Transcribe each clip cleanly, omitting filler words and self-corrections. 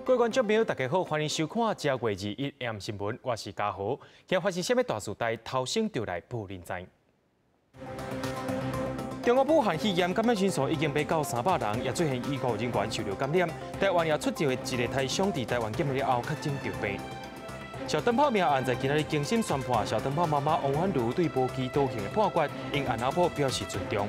各位觀眾朋友，大家好，歡迎收看正月21 M 新聞，我是嘉豪。今日發生啥物大事？帶頭先就來報恁知。中國武漢肺炎感染人數已經欲到300人，也出現醫護人員受著感染。台灣也出現一个台商佇台灣檢疫了後確診著病。小燈泡命案在今仔日更審宣判，小燈泡媽媽王婉如對無期徒刑的判決，𪜶阿某表示尊重。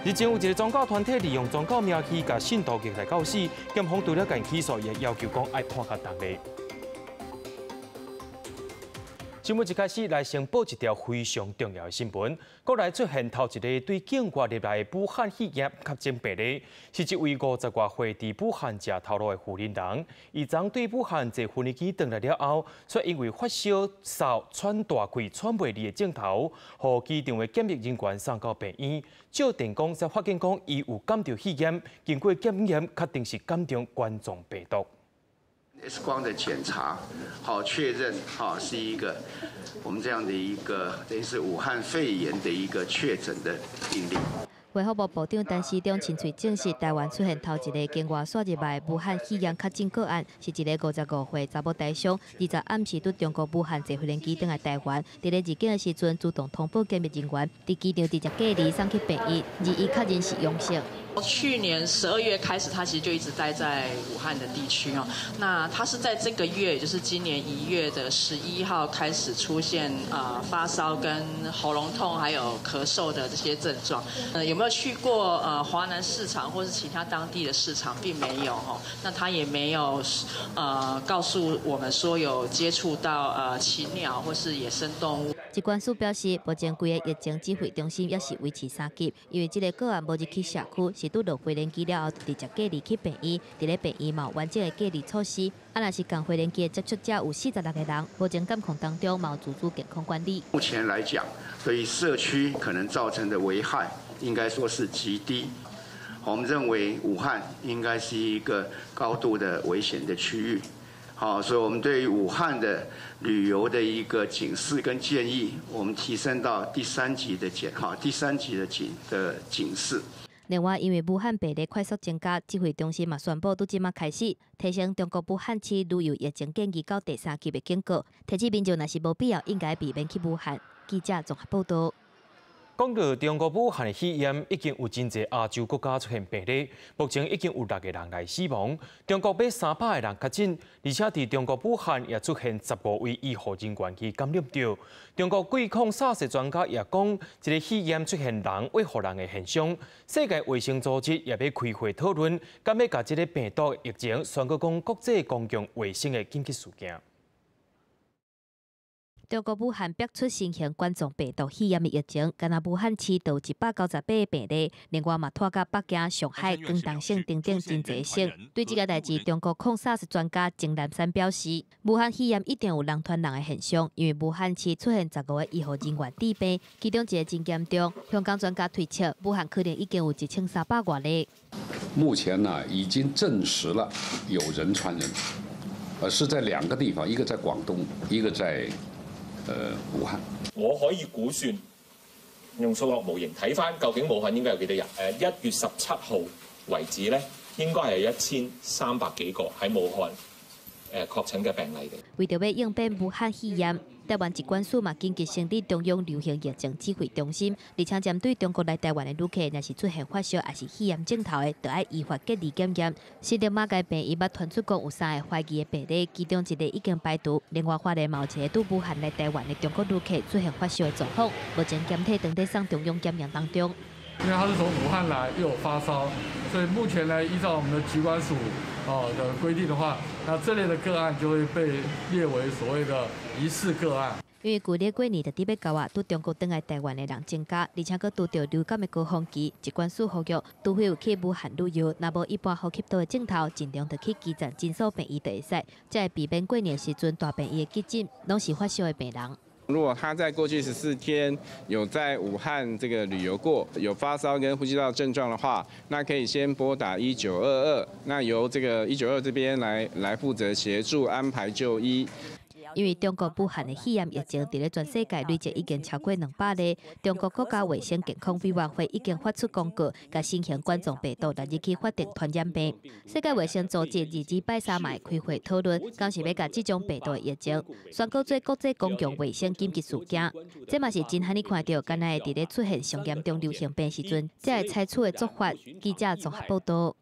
日前有一个宗教團體利用宗教名義共信徒虐待到死，檢方除了共起訴，也要求講愛判較重的。新聞一開始來先報一條非常重要的新聞，國內出現頭一个對境外入來的武漢肺炎確診病例，是一位50外歲佇武漢食頭路的婦人人。伊昨對武漢坐飛機轉來了後，卻因為發燒、嗽、喘大氣、喘袂離的症頭，予機場的檢疫人員送到病院。照電講才發現講伊有感著肺炎，經過檢驗確定是感著冠狀病毒。 X 光的檢查，好確認，哈是一個我們這樣的一個等於是武漢肺炎的一個確診的病例。衛福部部長陳時中親喙證實，台灣出現頭一个境外紲入來武漢肺炎確診個案，是一个55歲查某台商，20暗時對中國武漢坐飛機轉來台灣，佇咧入境的時陣主動通報檢疫人員，佇機場直接隔離送去病院，而伊確認是陽性。去年12月開始，他其實就一直待在武漢的地區哦。那他是在這個月，也就是今年1月的11號開始出現啊發燒、跟喉嚨痛，還有咳嗽的這些症狀。有沒有去過華南市場或是其他當地的市場，並沒有哦。那他也沒有告訴我們說有接觸到禽鳥或是野生動物。疾管署表示，目前規个疫情指揮中心猶是維持三級，因為這个個案無入去社區，是拄落飛機了後直接隔離去病院，佇咧病院嘛有完整的隔離措施。啊，若是仝飛機的接觸者有46個人，目前監控當中嘛有自主健康管理。目前來講，對社區可能造成的危害，應該說是極低。我們認為武漢應該是一個高度的危險的區域。好，所以我們對於武漢的旅遊的一個警示跟建議，我們提升到第三級的檢，哈，第三級的警示。另外，因為武漢病例快速增加，指揮中心嘛宣布，對這馬開始提升中國武漢市旅遊疫情建議到第三級的警告，提醒民眾若是無必要，應該避免去武漢。記者綜合報道。講到中國武漢的肺炎，已經有真濟亞洲國家出現病例，目前已經有六個人來死亡。中國欲300個人確診，而且佇中國武漢也出現15位醫護人員去感染著。中國對抗 SARS 專家也講，這个肺炎出現人會予人的現象。世界衛生組織也欲開會討論，敢欲共這个病毒疫情宣告講國際公共衛生的緊急事件。中國武漢爆出新型冠狀病毒肺炎的疫情，干焦武漢市就有198個病例，另外嘛拖到北京、上海、廣東省等等真濟省。對這个代誌，中國抗 SARS 專家鍾南山表示，武漢肺炎一定有人傳人的現象，因為武漢市出現15個醫護人員致病，其中一个真嚴重。香港專家推測，武漢可能已經有1300外例。目前呢，已經證實了有人傳人，是在兩個地方，一個在廣東，一個在武漢。我可以估算用數學模型睇翻究竟武漢應該有幾多人？1月17號為止咧，應該係1300幾個喺武漢確診嘅病例嘅。為著欲應變武漢肺炎，台灣疾管署嘛緊急成立中央流行疫情指揮中心，而且針對中國來台灣的旅客，若是出現發燒抑是肺炎症頭的，就愛依法隔離檢驗。新竹馬偕病院捌傳出講有三个懷疑的病例，其中一个已經排除，另外花蓮嘛有一个對武漢來台灣的中國旅客出現發燒的狀況，目前檢體正佇送中央檢驗當中。因為他是從武漢來，又有發燒，所以目前呢，依照我們的疾管署的規定的話，那這類的個案就會被列為所謂的疑似個案。因為舊曆過年就佇欲到啊，對中國轉來台灣的人增加，而且閣拄著流感的高峰期，疾管署呼籲，除非有去武漢旅遊，若無一般呼吸道的症頭，盡量就去基層診所病院就會使，才會避免過年時陣大病院的急診攏是發燒的病人。如果他在過去14天有在武漢這個旅遊過，有發燒跟呼吸道症狀的話，那可以先撥打1922，那由這個1922這邊來負責協助安排就醫。因為中國武漢的肺炎疫情佇咧全世界累計已經超過200例，中國國家衛生健康委員會已經發出公告，共新型冠狀病毒納入去法定傳染病。世界衛生組織二二拜三嘛會開會討論，敢是欲共這種病毒的疫情宣告做國際公共衛生緊急事件。這嘛是真罕你看著，敢若會佇咧出現上嚴重流行病時陣，才會採取的做法。記者綜合報導。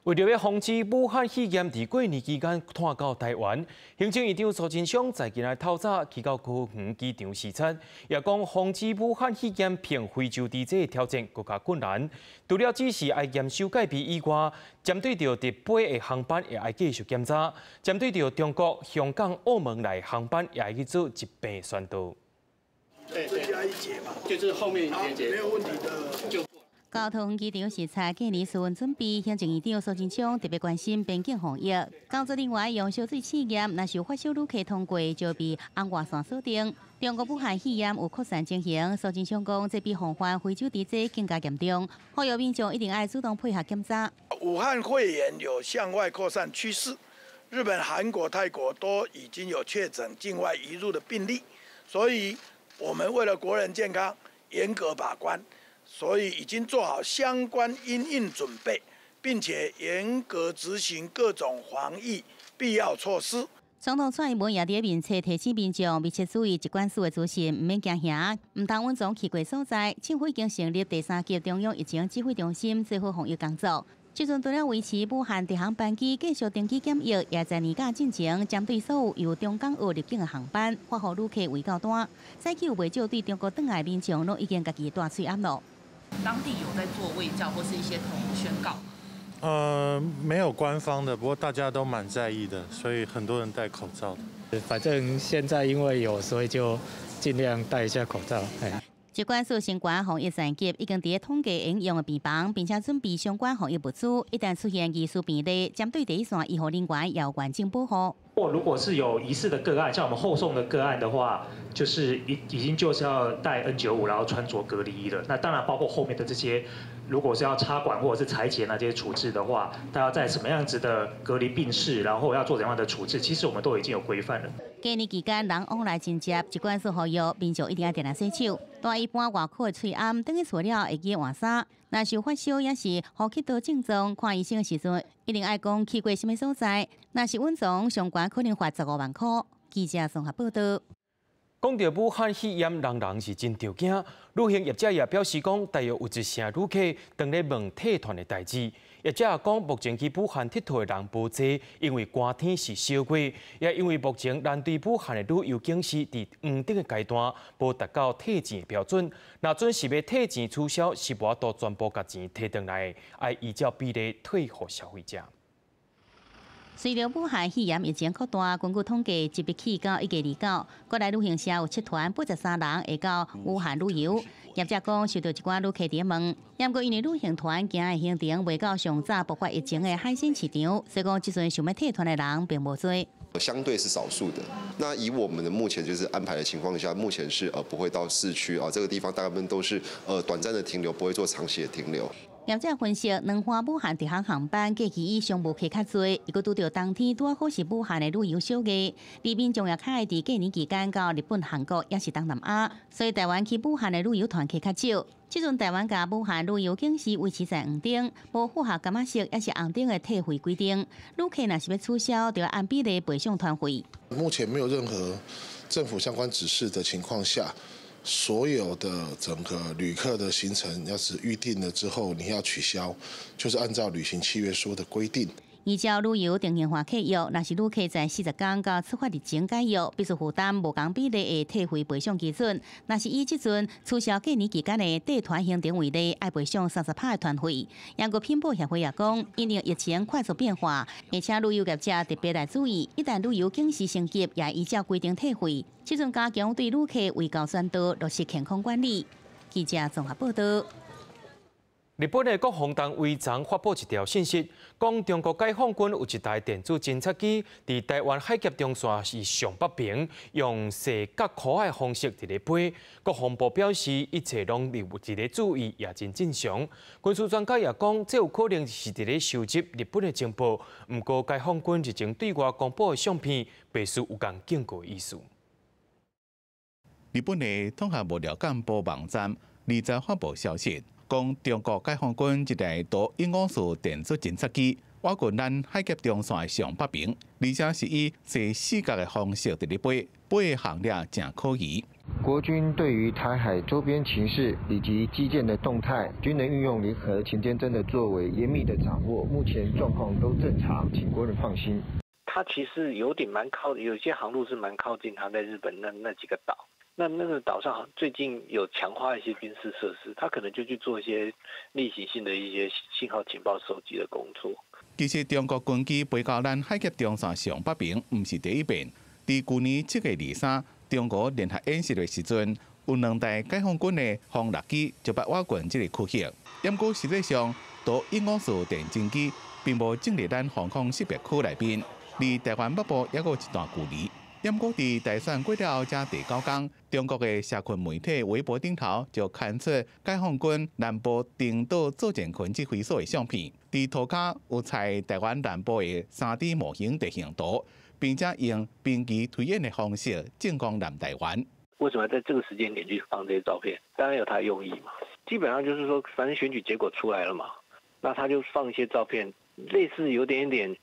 為著欲防止武漢肺炎佇過年期間湠到台灣，行政院長蘇貞昌在今仔透早去到高雄機場視察，也講防止武漢肺炎憑非洲豬瘟的挑戰閣較困難。除了指示愛嚴守戒備以外，針對著直飛的航班也愛繼續檢查，針對著中國、香港、澳門來航班也愛去做疾病宣導。對，增加一節嘛，就是後面一節，沒有問題的就。到桃園機場視察過年疏運準備，行政院長蘇貞昌特別關心邊境防疫。工作人員用燒水試驗，若是有發燒旅客通過，就被紅外線鎖定。中國武漢肺炎有擴散情形，蘇貞昌講，這比防範非洲豬瘟更加嚴重，呼籲民眾一定愛主動配合檢查。武漢肺炎有向外擴散趨勢，日本、韓國、泰國都已經有確診境外移入的病例，所以我們為了國人健康，嚴格把關。所以已經做好相關因應準備，並且嚴格執行各種防疫必要措施。總統蔡英文也佇面冊提醒民眾密切注意疾管署的資訊，毋免驚嚇，毋通隱藏去過所在。政府已經成立第三級中央疫情指揮中心，做好防疫工作。這陣除了維持武漢直航班機繼續登機檢疫，也在年假進前針對所有由中港澳入境的航班發予旅客衛教單。早起有袂少對中國轉來的民眾，攏已經家己戴喙罨囉。當地有在做衛教或是一些統一宣告？沒有官方的，不過大家都蠻在意的，所以很多人戴口罩的。反正現在因為有，所以就盡量戴一下口罩。疾管署升懸防疫三級，已經佇咧統計應用的病房，並且準備相關防疫物資。一旦出現疑似病例，針對第一線醫護人員要完整保護。或如果是有疑似的個案，像我們後送的個案的話，就是已經就是要戴 N95，然後穿着隔離衣了。那當然包括後面的這些，如果是要插管或者是採檢那這些處置的話，他要在什麼樣子的隔離病室，然後要做怎樣的處置，其實我們都已經有規範了。過年期間人往來真濟，疾管署呼籲民眾一定要定定洗手，戴一般外科的喙罨，轉去厝了會記換衫。若是有發燒抑是呼吸道症狀，看醫生的時陣，一定愛講去過啥物所在。若是隱藏，上懸可能罰15萬箍。記者綜合報導。講著武漢肺炎，人人是真著驚。旅行業者也表示講，大約有一成旅客當咧問退團的代誌。業者也講，目前去武漢𨑨迌的人無濟，因為寒天是小月，也因為目前咱對武漢的旅遊警示佇黃燈的階段，無達到退錢的標準。若準是欲退錢取消，是無法度全部共錢提轉來，愛依照比例退予消費者。隨著武漢肺炎疫情擴大，根據統計，一日起到1月29，國內旅行社有七團83人會到武漢旅遊。業者講，收到一寡旅客佇問，毋過因為旅行團行的行程袂到上早爆發疫情的海鮮市場，所以講這陣想欲退團的人並無濟。相對是少數的。那以我們的目前就是安排的情況下，目前是不會到市區啊，這個地方大部分都是短暫的停留，不會做長期的停留。業者分析，兩班武漢直航航班過去以商務客較濟，伊閣拄著冬天拄好是武漢的旅遊小月，而民眾也較愛佇過年期間到日本、韓國，抑是東南亞，所以台灣去武漢的旅遊團客較少。這陣台灣共武漢旅遊警示維持在黃燈，無符合柑仔色抑是紅燈的退費規定。旅客若是欲取消，就要按比例賠償團費。目前沒有任何政府相關指示的情況下，所有的整個旅客的行程，要是預定了之後，你要取消，就是按照旅行契約書的規定。依照旅遊定型化契約，若是旅客在40天到出發日前解約，必須負擔無仝比例的退費賠償基準。若是以這陣取消過年期間的帶團行程為例，愛賠償30%的團費。毋過品保協會也講，因應疫情快速變化，而且旅遊業者特別來注意，一旦旅遊警示升級，也依照規定退費。這陣加強對旅客衛教宣導，落實健康管理。記者綜合報導。日本的國防單位昨發布一條信息，講中國解放軍有一台電子偵察機，佇台灣海峽中線是上北邊，用踅角箍的方式佇咧飛。國防部表示，一切攏佇咧注意，也真正常。軍事專家也講，這有可能是佇咧收集日本的情報。毋過，解放軍日前對外公布的相片，袂輸有共警告的意思。日本的統合幕僚監部網站20發布消息，講中國解放軍一台圖154電子偵察機，倚近咱海峽中線的上北邊，而且是以踅四角的方式佇咧飛，飛的航跡誠可疑。國軍對於台海周邊情勢以及機艦的動態，均能運用聯合前瞻偵的作為嚴密的掌握。目前狀況都正常，請國人放心。它其實有點蠻靠，有些航路是蠻靠近它在日本那幾個島。那個島上最近有強化一些軍事設施，他可能就去做一些例行性的一些信號情報收集的工作。其實中國軍機飛到咱海峽中線上北邊，毋是第一遍。佇舊年7月23，中俄聯合演習的時陣，有兩台解放軍的轟六機就捌倚近這個區域。毋過實際上，圖154電偵機並無進入咱防空識別區內面，離台灣北部猶閣有一段距離。毋過，佇大選過了後，才第九工，中國的社群媒體微博頂頭就刊出解放軍南部登島作戰群指揮所的相片，佇塗跤有採台灣南部的3D 模型地形圖，並且用兵棋推演的方式進攻南台灣。為什麼在這個時間點去放這些照片？當然有他用意嘛。基本上就是說，反正選舉結果出來了嘛，那他就放一些照片，類似有點點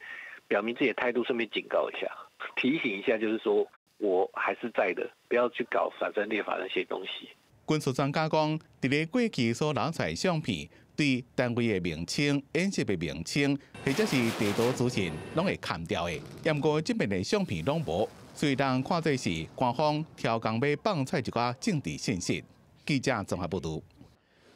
表明自己的態度，順便警告一下。提醒一下，就是說我還是在的，不要去搞反分裂法那些東西。軍事專家講，佇咧過去所流出來相片，對單位的名稱、演習的名稱，或者是地圖資訊，攏會砍掉的。毋過這邊的相片攏無，所以人看做是官方刁工欲放出一寡政治信息。記者綜合報導。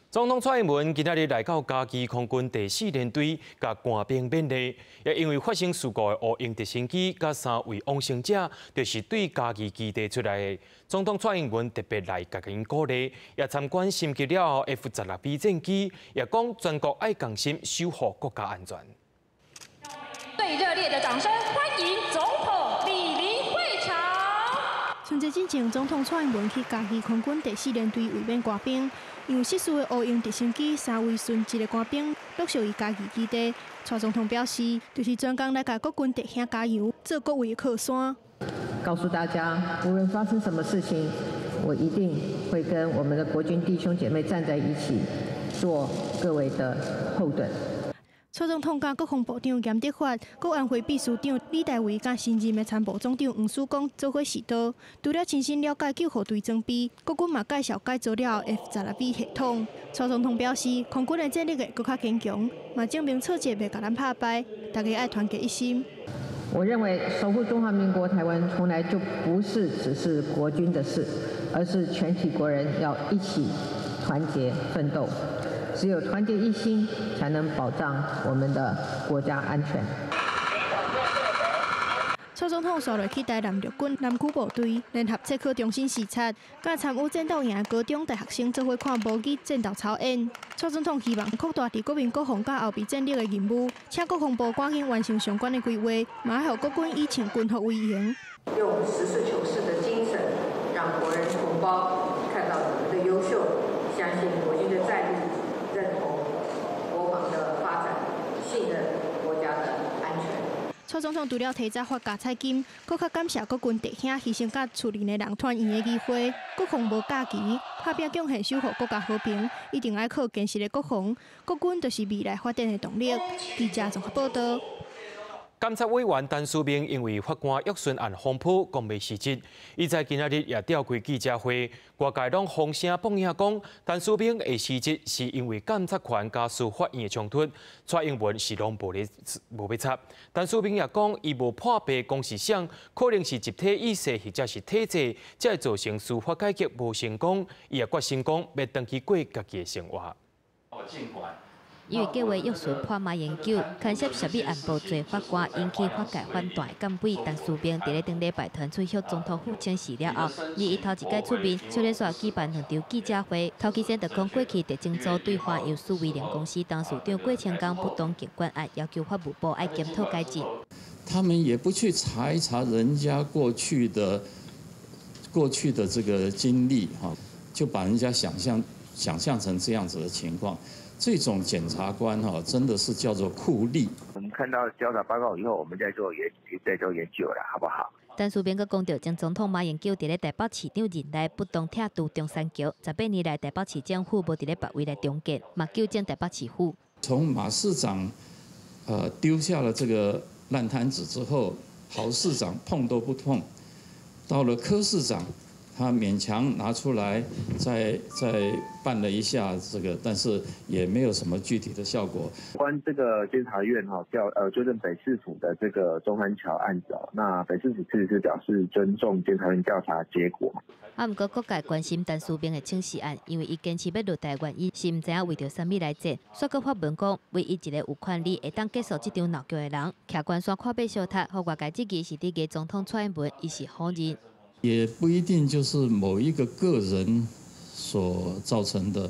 總統蔡英文今仔日來到嘉義空軍第四聯隊，共官兵勉勵。也因為發生事故的烏鷹直升機，佮三位往生者，就是對嘉義基地出來的。總統蔡英文特別來共𪜶鼓勵，也參觀升級了後 F-16B 戰機，也講全國愛共心守護國家安全。最熱烈的掌聲，歡迎總統蒞臨會場。春節進前，總統蔡英文去嘉義空軍第四聯隊慰勉官兵。因為失事的烏鷹直升機三位殉職的官兵陸續佇嘉義基地。蔡總統表示，就是專工來共國軍弟兄加油，做各位的靠山。告訴大家，無論發生什麼事情，我一定會跟我們的國軍弟兄姐妹站在一起，做各位的後盾。蔡總統佮國防部長嚴德發、國安會秘書長李大維佮新任的參謀總長黃曙光做伙視導，除了親身了解救護隊裝備，國軍嘛介紹改造了 F-16B 系統。蔡總統表示，空軍的戰力會閣較堅強，嘛證明挫折袂共咱拍敗，大家愛團結一心。我認為守護中華民國台灣從來就不是只是國軍的事，而是全體國人要一起團結奮鬥。只有團結一心，才能保障我們的國家安全。蔡總統紲落去台南陸軍南區部隊聯合測考中心視察，佮參與戰鬥營的高中大學生做伙看模擬戰鬥操演。蔡總統希望擴大佇國民國防佮後備戰力的任務，請國防部趕緊完成相關的規劃，嘛愛予國軍以穿軍服為榮。用實事求是的精神，讓國人同胞看到你們的優秀，相信國軍的戰力。認同國防的發展，信任國家的安全。蔡總統除了提早發加彩金，閣較感謝國軍弟兄犧牲佮厝裡的人團圓的機會。國防無假期，拍拚貢獻守護國家和平，一定愛靠堅實的國防。國軍就是未來發展的動力。記者綜合報導。監察委員陳思明因為法官約詢案風波，講欲辭職。伊在今仔日也召開記者會，外界攏風聲報影講，陳思明會辭職是因為監察權佮司法院的衝突。蔡英文是攏無咧無欲插。陳思明也講，伊無破白講是啥，可能是集體意識或者是體制，才會造成司法改革無成功。伊也決心講，欲轉去過家己的生活。儘管因為計劃約詢判馬英九，牽涉涉密案無罪法官引起法界反彈的監委陳思明，佇咧頂禮拜傳出予總統府請示了後，21頭一擺出面，小連續舉辦兩場記者會。頭期先就講過去特偵組對華洋蘇維聯公司董事長郭清江不當監管案，要求法務部愛檢討改進。他們也不去查一查人家過去的這個經歷，哈，就把人家想象成這樣子的情況。這種檢察官哈，真的是叫做酷吏。我們看到調查報告以後，我們再做研究了，好不好？陳思明閣講著，前總統馬英九佇咧台北市長任內不當拆除中山橋，18年來台北市政府無佇咧別位來重建，嘛糾正台北市府。從馬市長，丟下了這個爛攤子之後，郝市長碰都不碰，到了柯市長，他勉強拿出來再辦了一下這個，但是也沒有什麼具體的效果。關這個監察院哈調糾正北市府的這個中山橋案子哦，那北市府其實是表示尊重監察院調查結果。啊，毋過各界關心陳思明的請示案，因為伊堅持欲落台原因是毋知影為著啥物來戰。煞閣發文講，唯一一個有權利會當結束這場鬧劇的人，徛懸山看馬相踢，予外界質疑是佇個總統蔡英文，伊是否認。也不一定就是某一個個人所造成的，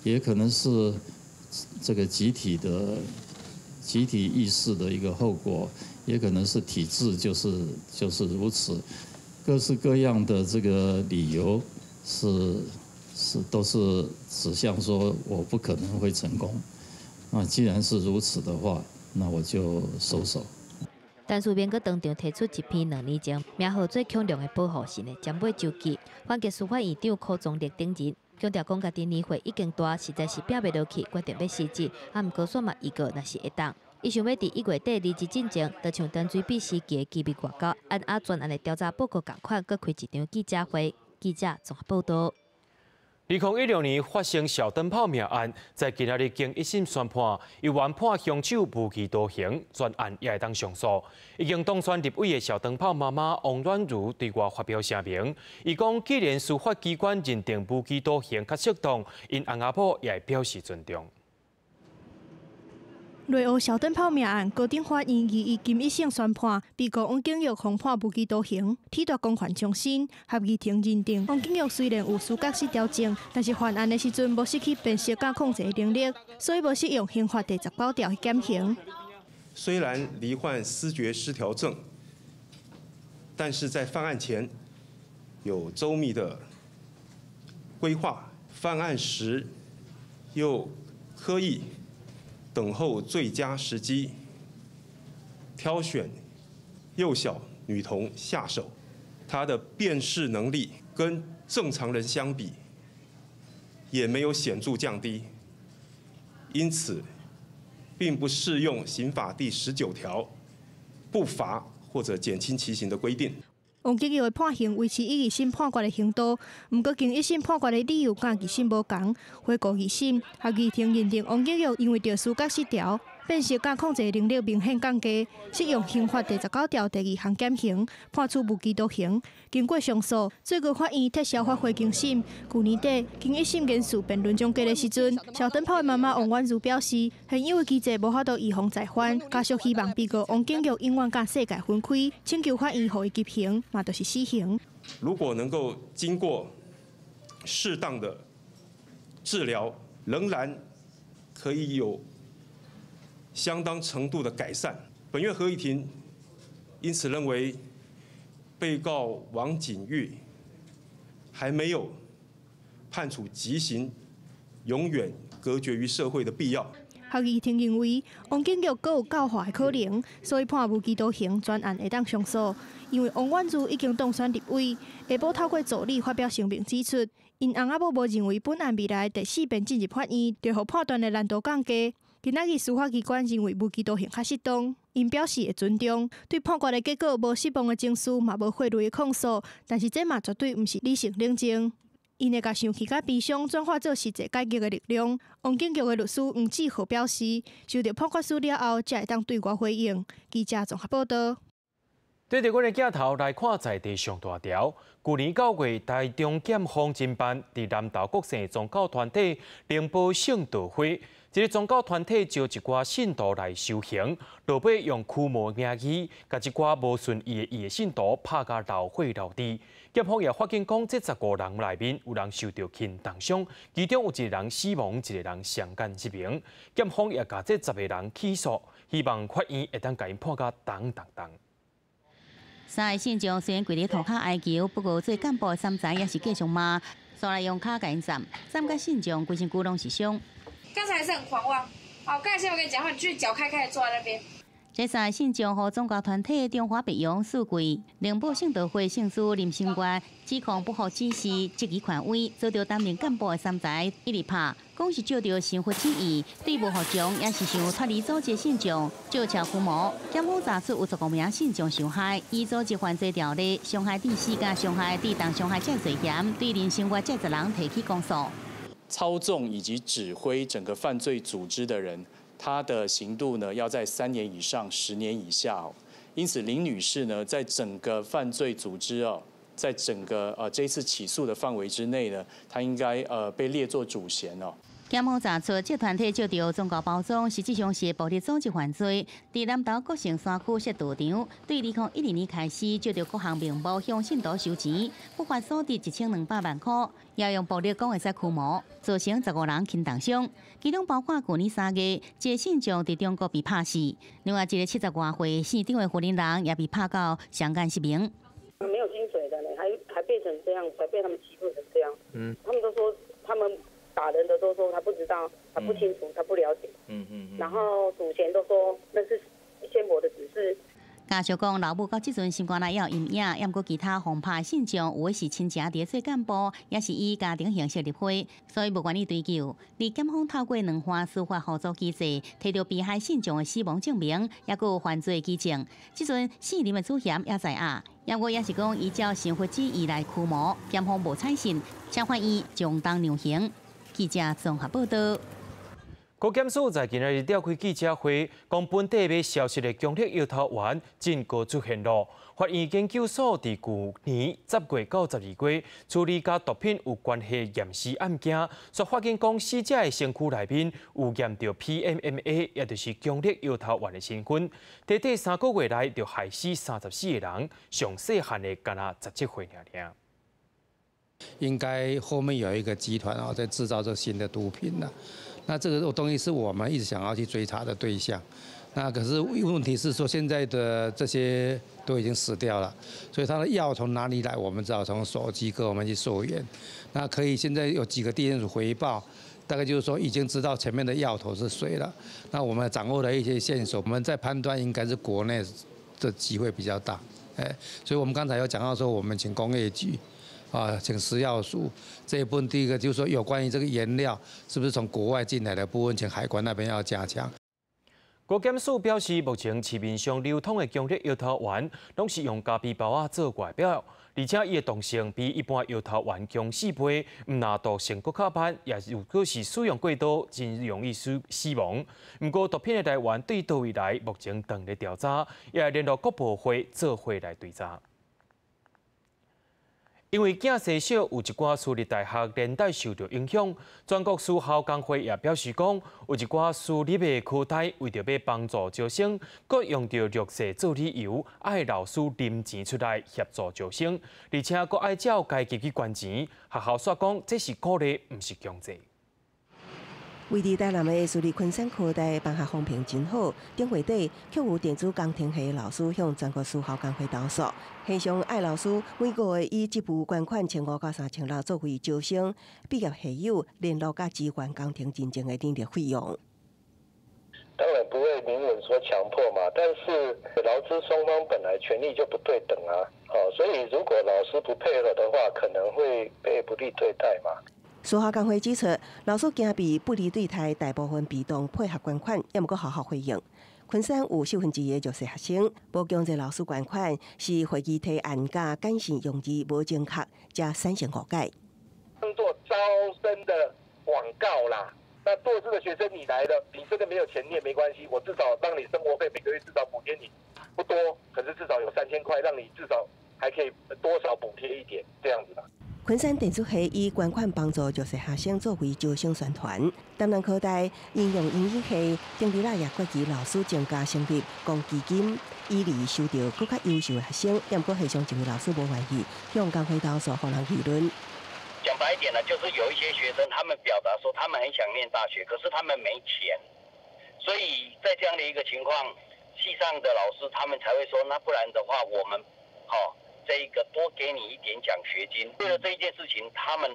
也可能是這個集體意識的一個後果，也可能是體制就是如此，各式各樣的這個理由是都是指向說我不可能會成功。那既然是如此的話，那我就收手。陳思明閣當場提出一篇2年前名號做恐龍的保護神的針尾周記，反擊司法院長柯宗立等人，強調講家己年歲已經大，實在是拚袂落去，決定欲辭職。啊，毋過煞嘛預告，若是會當，伊想欲佇1月底離職進前，就像陳水扁時期的機密外交，按阿專案的調查報告仝款，閣開一場記者會。記者綜合報導。2016年發生小燈泡命案，在今仔日經一審宣判，由原判兇手無期徒刑，全案也會當上訴。已經當選立委的小燈泡媽媽王婉如對外發表聲明，伊講既然司法機關認定無期徒刑較適當，𪜶翁仔某也會表示尊重。內湖小燈泡命案，高等法院21經一審宣判，被告王景玉予判無期徒刑，褫奪公權終身。合議庭認定，王景玉雖然有思覺失調症，但是犯案的時陣無失去辨識佮控制能力，所以無適用刑法第19條的減刑。雖然罹患思覺失調症，但是在犯案前有周密的規劃，犯案時又刻意等候最佳時機，挑選幼小女童下手，她的辨識能力跟正常人相比，也沒有顯著降低，因此並不適用刑法第19條不罰或者減輕其刑的規定。王景玉的判刑維持伊二審判決的刑度，毋過經一審判決的理由佮二審無仝。回顧二審，合議庭認定王景玉因為著思覺失調、辨識佮控制能力明顯降低，適用刑法第19條第2項減刑，判處無期徒刑。經過上訴，最高法院撤銷發回重審。去年底，經一審言詞辯論終結的時陣，小燈泡的媽媽王婉如表示，現有的機制無法度預防再犯，家屬希望被告王景玉永遠佮世界分開，請求法院予伊執行，嘛就是死刑。如果能夠經過適當的治療，仍然可以有相當程度的改善。本院合議庭因此認為，被告王景玉還沒有判處極刑，永遠隔絕於社會的必要。合議庭認為，王景玉閣有教化的可能，所以判無期徒刑，全案會當上訴。因為王婉如已經當選立委，下晡透過助理發表聲明指出，𪜶翁仔某無認為本案未來第四遍進入法院，就予判斷的難度降低。今仔日司法機關認為無期徒刑較適當，𪜶表示會尊重。對判決的結果無失望的情緒，嘛無法律的控訴，但是這嘛絕對毋是理性冷靜。𪜶會共生氣佮悲傷轉化做實際改革的力量。王景玉的律師黃志豪表示，收到判決書了後，才會當對外回應。記者綜合報導。對著阮的鏡頭來看，在地上大條。舊年9月，台中檢方偵辦佇南投郭姓宗教團體靈寶聖道會，這个宗教團體招一寡信徒來修行，落尾用驅魔名義，共一寡無順伊的意的信徒拍甲流血流滴。檢方也發現講，這15人內面有人受著輕重傷，其中有一个人死亡，一个人傷肝失明。檢方也共這10个人起訴，希望法院會當共𪜶判甲重重重。三个信眾雖然跪佇塗跤哀求，不過做幹部的三才也是繼續罵，煞來用跤共𪜶攕，攕甲信眾規身軀攏是傷。剛才是很狂妄，好，剛才先我跟你講話，你繼續腳開開坐在那邊。這三個信眾予宗教團體中華白楊四跪靈寶聖道會聖師林生月指控不合指示、質疑權威，遭著擔任幹部的三才一直拍，講是借著神佛旨意，對無服從也是想脫離組織信眾，借撨驅魔。檢方查出有15名信眾受害，依組織犯罪條例，傷害致死佮傷害致重傷害這罪嫌，對林生月這10人提起公訴。操縱以及指揮整個犯罪組織的人，他的刑度呢要在3年以上10年以下哦。因此林女士呢，在整個犯罪組織哦，在整個這次起訴的範圍之內呢，她應該被列作主嫌哦。檢方查出，這團體借著宗教包裝，實際上是暴力組織犯罪。佇南投郭姓山區設道場，對2012年開始，借著各項名目向信徒收錢，不法所得1200萬塊，也用暴力講會使驅魔，造成15人輕重傷，其中包括舊年3月，一个信眾佇中國被拍死，另外一个70外歲姓張的婦人也被拍到傷肝失明。沒有薪水的呢，還變成這樣，還被他們欺負成這樣。他們都說他們。打人的都說他不知道，他不清楚，他不了解。然後主嫌都說那是仙佛的指示。家屬講，老母到這陣心肝內猶有陰影，毋過其他予拍信眾有的是親情佇做幹部，也是以家庭形式入會，所以無願意追究。而檢方透過兩番司法互助機制，提著被害信眾的死亡證明，抑閣有犯罪舉證。這陣姓林的主嫌猶在押，毋過也是講依照神佛旨意來驅魔，檢方無採信，請法院將重量刑。記者綜合報道。國檢署在今仔日召開記者會，講本地欲消失的強力搖頭丸真高出現囉。法院研究所佇舊年10月到12月處理佮毒品有關係驗屍案件，煞發現講死者的身軀內面有驗著 PMMA，也就是強力搖頭丸的成分。短短3個月內就害死34個人，上細漢的干焦17歲爾爾。應該後面有一個集團啊，在製造這新的毒品啦。那這個東西是我們一直想要去追查的對象。那可是問題是說，現在的這些都已經死掉了，所以他的藥從哪裡來，我們只好從手機各方面去溯源。那可以現在有幾個地檢署回報，大概就是說已經知道前面的藥頭是誰了。那我們掌握了一些線索，我們在判斷應該是國內的機會比較大。哎，所以我們剛才有講到說，我們請工業局。啊，請食藥署這一部分，第一個就是說有關於這個原料是不是從國外進來的部分，請海關那邊要加強。國檢署表示，目前市面上流通的強力搖頭丸，攏是用咖啡包仔做外表，而且伊的毒性比一般搖頭丸強4倍，毋但毒性閣較歹，也如果是使用過多，真容易死亡。毋過毒品的來源對佗位來，目前正咧調查，也會聯絡國部會做伙來追查。因為囝勢少，有一寡私立大學連帶受著影響。全國私校工會也表示講，有一寡私立的科大為著欲幫助招生，閣用著弱勢做理由，愛老師拎錢出來協助招生，而且閣愛照階級去捐錢。學校煞講這是鼓勵，毋是強制。位佇台南的私立昆山科大辦學風評真好，頂月底卻有電子工程系老師向全國私校工會投訴，現場愛老師每個月以職務捐款1500到3600作為招生、畢業校友聯絡佮支援工程認證的等等費用。當然不會明文說強迫嘛，但是勞資雙方本來權利就不對等啊，好，所以如果老師不配合的話，可能會被不利對待嘛。私校工會指出，老師驚被不利對待，大部分被動配合捐款，猶毋過學校回應。昆山有1/4的弱勢學生，無強制老師捐款，是會議提案佮簡訊用字無正確，才產生誤解。當做招生的廣告啦。那弱勢的學生你來了，你真的沒有錢你也沒關係，我至少讓你生活費每個月至少補貼你。不多，可是至少有3000块，讓你至少還可以多少補貼一點，這樣子啦。昆山電子系以捐款幫助弱勢學生作為招生宣傳。台南科大應用英語系頂日仔也決議老師增加成立公基金，以利收著閣較優秀的學生。毋過系上一位老師無願意向工會投訴，予人議論。講白一點呢，就是有一些學生，他們表達說他們很想念大學，可是他們沒錢，所以在這樣的一個情況，系上的老師他們才會說，那不然的話，我們，好。這一個多給你一點獎學金，為了這一件事情，他們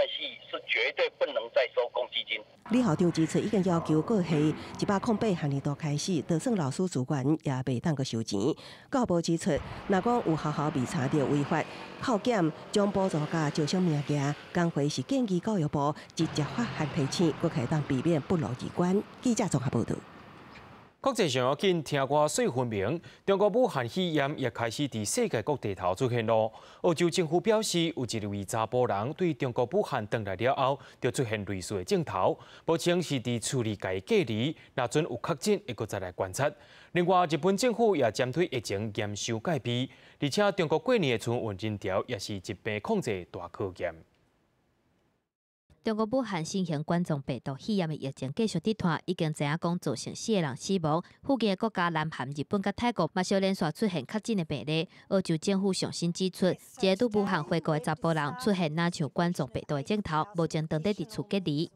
系是絕對不能再收公積金。李校長指出，已經要求各系108學年度開始，就算老師自願也袂當閣收錢。教育部指出，若講有學校被查著違法扣減，將補助佮招生名額，工會是建議教育部直接發函提醒，閣會當避免不勞而捐。記者綜合報道。國際上要緊，聽歌細分明。中國武漢肺炎也開始佇世界各地頭出現囉。澳洲政府表示，有一位查埔人對中國武漢轉來了後，就出現類似的症頭，目前是佇厝裡共伊隔離，若準有確診，會閣再來觀察。另外，日本政府也針對疫情嚴守戒備，而且中國過年的春運人潮也是疾病控制大考驗。中國武漢新型冠狀病毒肺炎的疫情繼續佇拖，已經知影講造成4個人死亡。附近的國家南韓、日本佮泰國嘛，相連續出現確診的病例。澳洲政府上新指出，一個對武漢回國的查埔人出現若像冠狀病毒的症頭，目前當地佇厝隔離。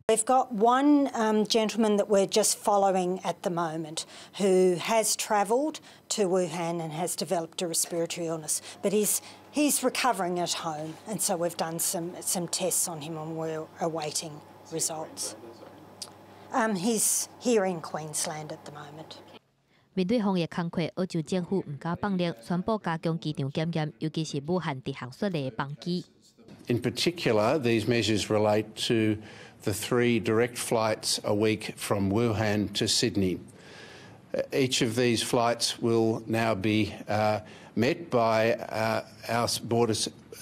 We've got one gentleman that we're just following at the moment who has travelled to Wuhan and has developed a respiratory illness, but he's recovering at home, and so we've done some tests on him and we're awaiting results. He's here in Queensland at the moment. 面對防疫工課，澳洲政府毋敢放寬，宣布加強機場檢驗，尤其是武漢直航雪梨的班機。 In particular, these measures relate to the 3 direct flights a week from Wuhan to Sydney. Each of these flights will now be met by our border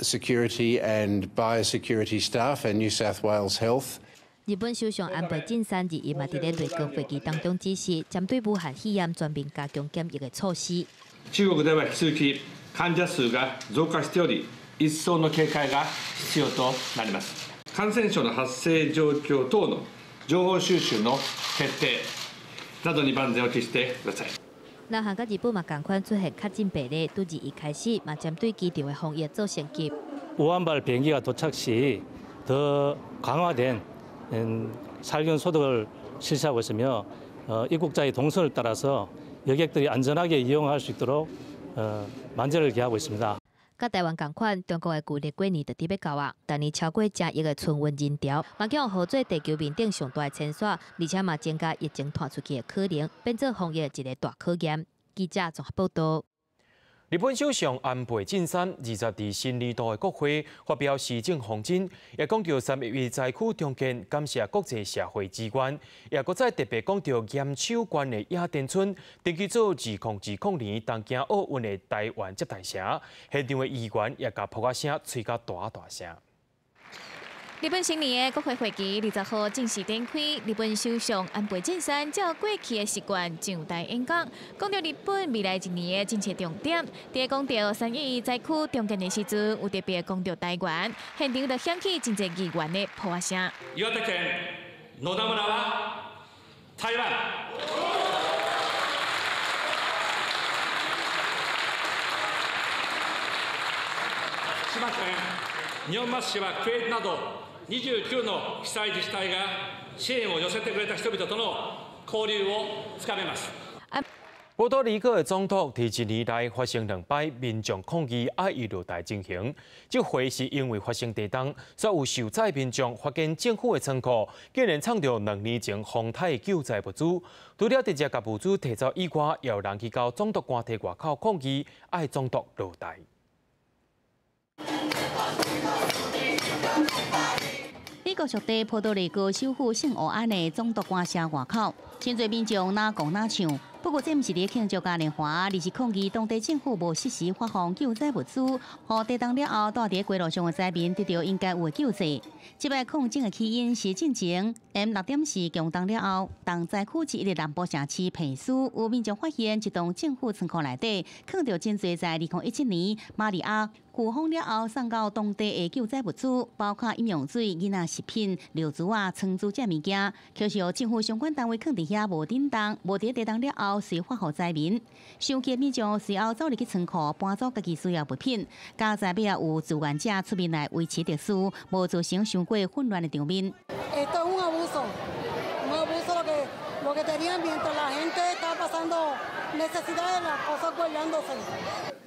security and biosecurity staff and New South Wales Health. 日本首相安倍晉三日嘛佇咧內閣會議當中指示，針對武漢肺炎全面加強檢疫的措施。中國では引き続き患者數が増加しており、一層の警戒が必要となります。感染症の発生状況等の情報収集の徹底などに万全を期してください。南韓佮日本嘛仝款出現確診病例，對日一開始嘛針對機場的防疫做升級。 武漢비행기가 도착 시 더 강화된 살균 소독을 실시하고 있으며 입국자의 동선을 따라서 여객들이 안전하게 이용할 수 있도록 만전을 기하고 있습니다. 佮台灣仝款，中國的舊曆過年就佇欲到啊！逐年超過1億个春運人潮，嘛予號做地球面頂上大的遷徙，而且嘛增加疫情傳出去的可能，變做防疫一個大考驗。記者綜合報道。日本首相安倍晉三20佇新年度的國會發表施政方針，也講著3.11災區重建，感謝國際社會支援，也閣再特別講著岩手縣的野田村，登記做2020年東京奧運的台灣接待城，現場的議員也共噗仔聲吹甲大大聲。日本新年的國會會議20號正式展開，日本首相安倍晉三照過去的習慣上台演講，講著日本未來一年的政策重點。佇講著3.11災區重建的時陣，有特別講著台灣，現場就響起真濟議員的噗仔聲。岩手県野田村は台灣。福島県二本松市はクウェートなど29の被災自治体が支援を寄せてくれた人々との交流を深めます。波多黎各的總統佇一年內發生兩擺民眾抗議愛伊落台情形，這回是因為發生地動，所有受災民眾發現政府的倉庫竟然藏著2年前風颱救災物資，除了直接共物資提走以外，也有人去到總督官邸外口抗議愛總督落台。美國屬地波多黎各首府聖胡安的總督官舍外口，真濟民眾哪講哪唱，不過，這毋是佇慶祝嘉年華，而是抗議當地政府無適時發放救災物資，予地動了後，蹛佇街路上的災民得到應該有的救濟。這擺抗爭的起因是進前 M6.4強動了後，重災區之一的南部城市皮斯，有民眾發現一棟政府倉庫內底，囥著真濟在2017年瑪利亞颶風了後送到當地的救災物資，包括飲用水、囡仔食品、尿珠仔、倉珠這物件，卻是予政府相關單位囥佇遐無振動，無佇地動了後隨發予災民。生氣的民眾隨後走入去倉庫搬走家己需要物品，佳哉尾仔有志願者出面來維持秩序，無造成傷過混亂的場面。 Esto es un abuso, un abuso lo que tenían mientras la gente está pasando necesidades, las cosas guardándose.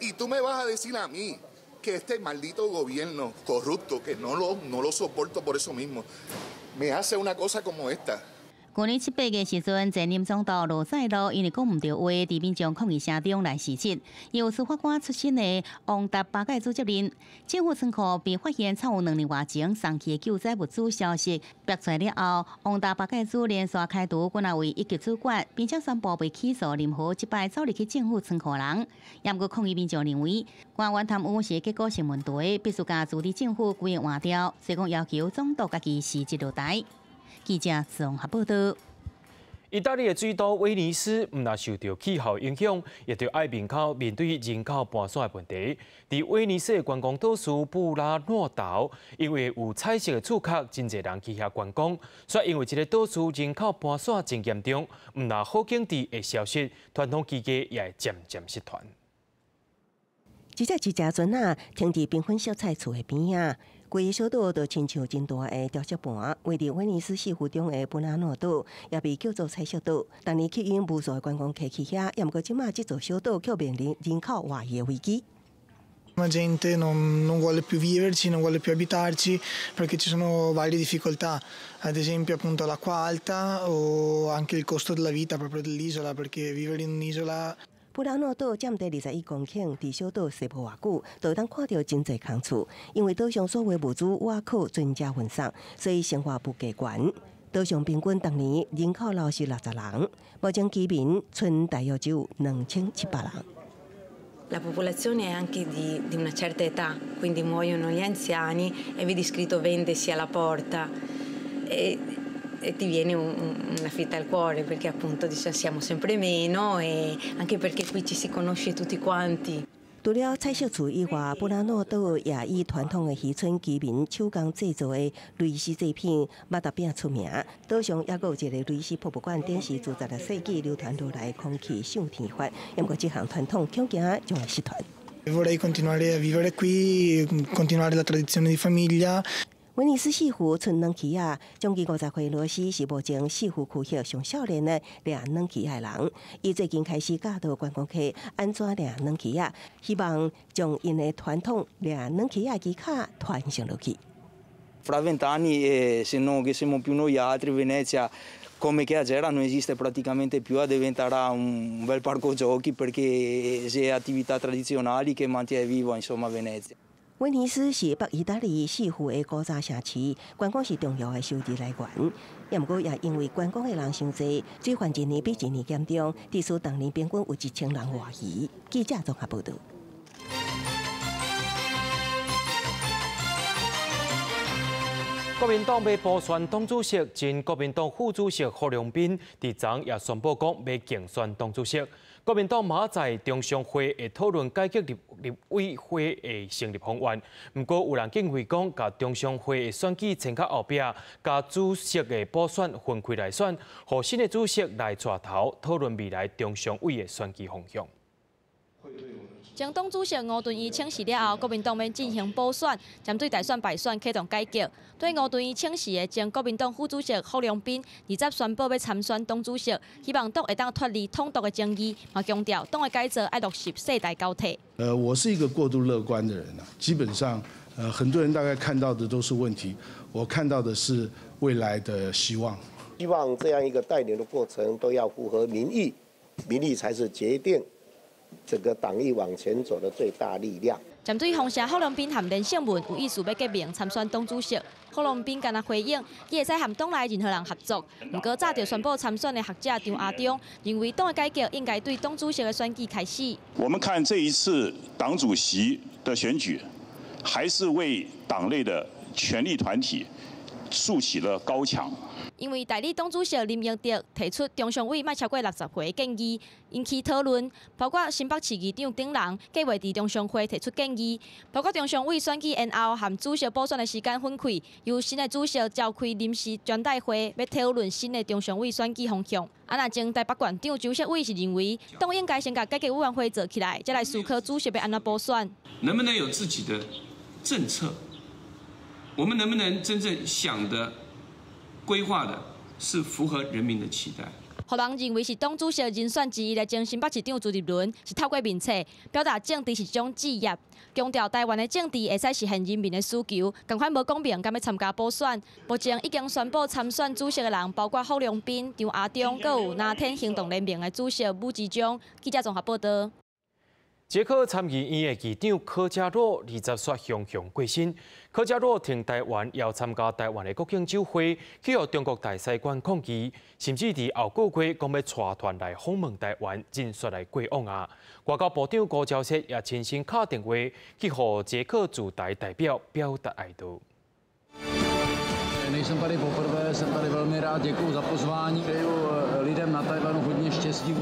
Y tú me vas a decir a mí que este maldito gobierno corrupto, que no lo soporto por eso mismo, me hace una cosa como esta. 去年七八月時陣，前任總督羅塞羅因為講毋對話，佇民眾抗議聲中來辭職。由司法官出身的旺達巴蓋主接任，政府倉庫被發現藏有2年外前送去的救災物資消息爆出來了後，旺達巴蓋主連續開除幾若位一級主管，並且宣布袂起訴任何這擺走入去政府倉庫人。也毋過抗議民眾認為，官員貪污是結構性問題，必須共署理政府規個換掉，所以講要求總督家己辭職落台。記者綜合報道。意大利的水都威尼斯，毋但受著氣候影響，也著愛面口面對人口搬徙的問題。佇威尼斯的觀光島嶼布拉諾島，因為有彩色的厝殼，真濟人去遐觀光。卻因為這個島嶼人口搬徙真嚴重，毋但好景致會消失，傳統技藝也會漸漸失傳。一隻一隻船仔停佇繽紛色彩厝的邊仔。規個小島就親像真大的雕塑盤，位佇威尼斯四湖中的布拉諾島，也被叫做彩色島。逐年吸引無數的觀光客去遐，也毋過這馬這座小島卻面臨人口外移的危機。 La gente non vuole più viverci, non vuole più abitarci perché ci sono varie difficoltà, ad esempio appunto l'acqua alta o anche il costo della vita proprio dell'isola, perché vivere in un'isola 布拉諾島佔地21公頃，佇小島西部偌久，就會當看著真濟空厝。因為島上所有物資倚靠船隻運送，所以生活物價懸。島上平均逐年人口流失60人，目前居民賰大約只有2700人。 La popolazione è anche di una certa età, quindi muoiono gli anziani e vedi scritto vendesi alla porta e ti viene una fitta al cuore perché appunto dice, siamo sempre meno e anche perché qui ci si conosce tutti quanti. 除了彩色厝以外，布拉諾島也以傳統的漁村居民手工製作的蕾絲製品馬達餅出名。島上猶閣有一个蕾絲博物館，展示自16世紀流傳落來空氣上天法。毋過這項傳統恐驚將會失傳。 Vorrei continuare a vivere qui, continuare la tradizione di famiglia. 威尼斯四湖賰軟旗仔，將近50歲羅斯是目前四湖區域上少年的掠軟旗仔的人。伊最近開始教導觀光客按怎掠軟旗仔，希望將𪜶的傳統掠軟旗仔技巧傳承落去。 Fra 20 anni, se non che siamo più noi altri, Venezia come che Gera non esiste praticamente più, diventerà un bel parco giochi perché se attività tradizionali che mantiene viva insomma Venezia. 威尼斯是北意大利四湖的古早城市，觀光是重要的收入來源。也毋過也因為觀光的人傷濟，水患一年比一年嚴重，致使逐年平均有1000人外移。記者綜合報導。國民黨欲補選黨主席，前國民黨副主席郝龍斌佇昨也宣布講欲競選黨主席。國民黨明仔載中常會會討論改革立委會的成立方案，毋過有人建議講，共中常會的選舉延較後壁，佮主席的補選分開來選，予新的主席來帶頭討論未來中常委的選舉方向。前黨主席吳敦義請辭了後，國民黨欲進行補選，針對大選敗選啟動改革。對吳敦義請辭的前國民黨副主席郝龍斌，20宣布欲參選黨主席，希望黨會當脫離統獨的爭議，嘛強調黨的改造愛落實世代交替。我是一個過度樂觀的人啊，基本上，很多人大概看到的都是問題，我看到的是未來的希望。希望這樣一個帶領的過程都要符合民意，民意才是決定整個黨意往前走的最大力量。針對風聲郝龍斌和連勝文有意思欲結盟參選黨主席，郝龍斌敢若回應，伊會使和黨內任何人合作。毋過早就宣布參選的學者張亞中認為，黨的改革應該對黨主席的選舉開始。我們看這一次黨主席的選舉，還是為黨內的權力團體豎起了高牆。因為代理黨主席林榮德提出中常委莫超過60歲的建議，引起討論。包括新北市議長等人計劃佇中常會提出建議，包括中常委選舉延後和主席補選的時間分開，由新的主席召開臨時全代會，欲討論新的中常委選舉方向。啊，若前台北縣長周錫瑋是認為，黨應該先共改革委員會做起來，才來思考主席欲按怎補選。能不能有自己的政策？我們能不能真正想的、規劃的是符合人民的期待？予人認為是黨主席人選之一的前新北市長朱立倫是透過面冊表達政治是一種志業，強調台灣的政治會使實現人民的需求，仝款無講明敢欲參加補選。目前已經宣布參選主席的人包括郝龍斌、張亞中，閣有藍天行動聯盟的主席武志章。記者綜合報道。捷克參議院的議長柯嘉洛20號雄雄過身。柯嘉洛挺台灣，要參加台灣的國慶酒會，去予中國大使館抗議，甚至佇後個月講欲帶團來訪問台灣，真煞來過往啊！外交部長吳釗燮也親身敲電話去予捷克駐台代表表達哀悼。 Nejsem tady poprvé, jsem tady velmi rád, děkuji za pozvání. Přeju lidem na Tajvanu hodně štěstí,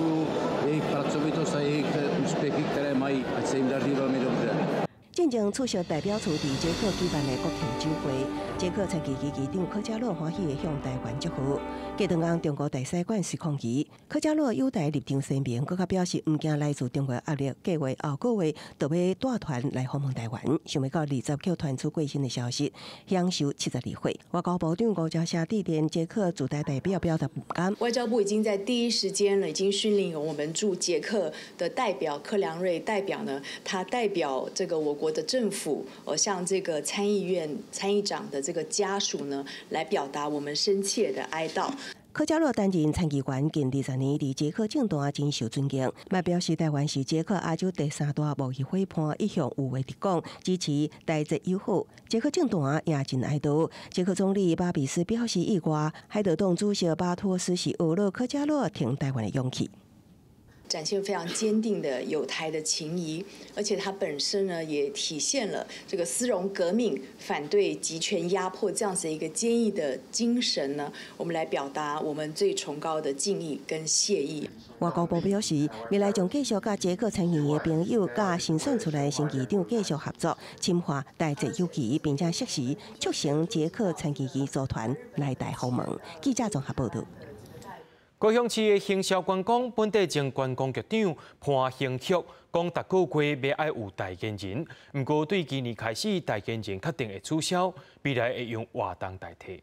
jejich pracovitost a jejich úspěchy, které mají, ať se jim daří velmi dobře. 進前出席代表處佇捷克舉辦的國慶酒會，捷克參議院議長柯嘉洛歡喜地向台灣祝賀。隔頓工中國大使館是抗議，柯嘉洛友台立場鮮明，閣較表示毋驚來自中國壓力，計劃後個月就欲帶團來訪問台灣。想袂到二十號傳出過身的消息，享壽72歲。外交部長吳釗燮致電捷克駐台代表表達不甘。外交部已經在第一時間呢，已經訓令我們駐捷克的代表柯良瑞代表呢，他代表這個我國的政府，向這個參議院參議長的這個家屬呢，來表達我們深切的哀悼。柯嘉洛擔任參議員近20年，佇捷克政壇真受尊敬，嘛表示台灣是捷克亞洲第三大貿易夥伴，一向有話直講，支持台捷友好。捷克政壇也真哀悼。捷克總理巴比斯表示意外，海德黨主席巴托斯是學了柯嘉洛挺台灣的勇氣。展現非常堅定的友台的情誼，而且他本身呢也體現了這個絲絨革命、反對極權壓迫這樣子一個堅毅的精神呢。我們來表達我們最崇高的敬意跟謝意。外交部表示，未來將繼續佮捷克參議院的朋友、佮新選出來的新議長繼續合作，深化台捷友誼，並且適時促成捷克參議院組團來台訪問。記者綜合報道。高雄市的行銷觀光，本地前觀光局長潘興旭講，逐個月欲愛有代言人，毋過對今年開始代言人確定會取消，未來會用活動代替。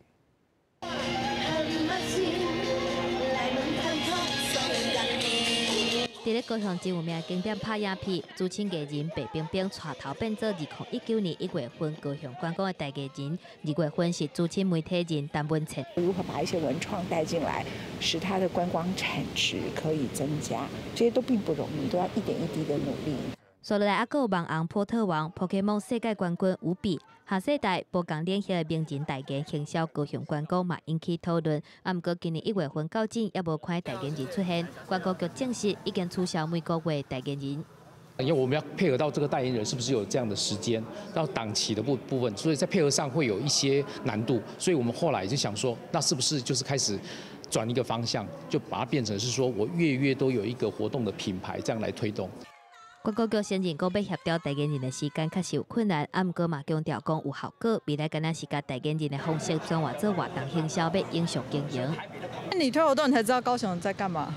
佇咧高雄真有名景點拍影片，主持藝人白冰冰帶頭變做2019年1月份高雄觀光的代言人。2月份是資深媒體人陳文倩。如何把一些文創帶進來，使它的觀光產值可以增加，這些都並不容易，都要一點一滴的努力。接落來還閣有網紅波特王、寶可夢世界冠軍無比、下世代無仝領域的名人代言行銷高雄觀光嘛引起討論。啊，毋過今年1月份到今猶無看代言人出現，觀光局證實已經取消每個月代言人。因為我們要配合到這個代言人是不是有這樣的時間，到檔期的部分，所以在配合上會有一些難度。所以我們後來就想說，那是不是就是開始轉一個方向，就把它變成是說我月月都有一個活動的品牌，這樣來推動。觀光局承認講，欲協調代言人的時間確實有困難，啊，毋過嘛強調講有效果。未來敢若是共代言人的方式轉換做活動行銷，欲永續經營。那你推活動，你才知道高雄在幹嘛？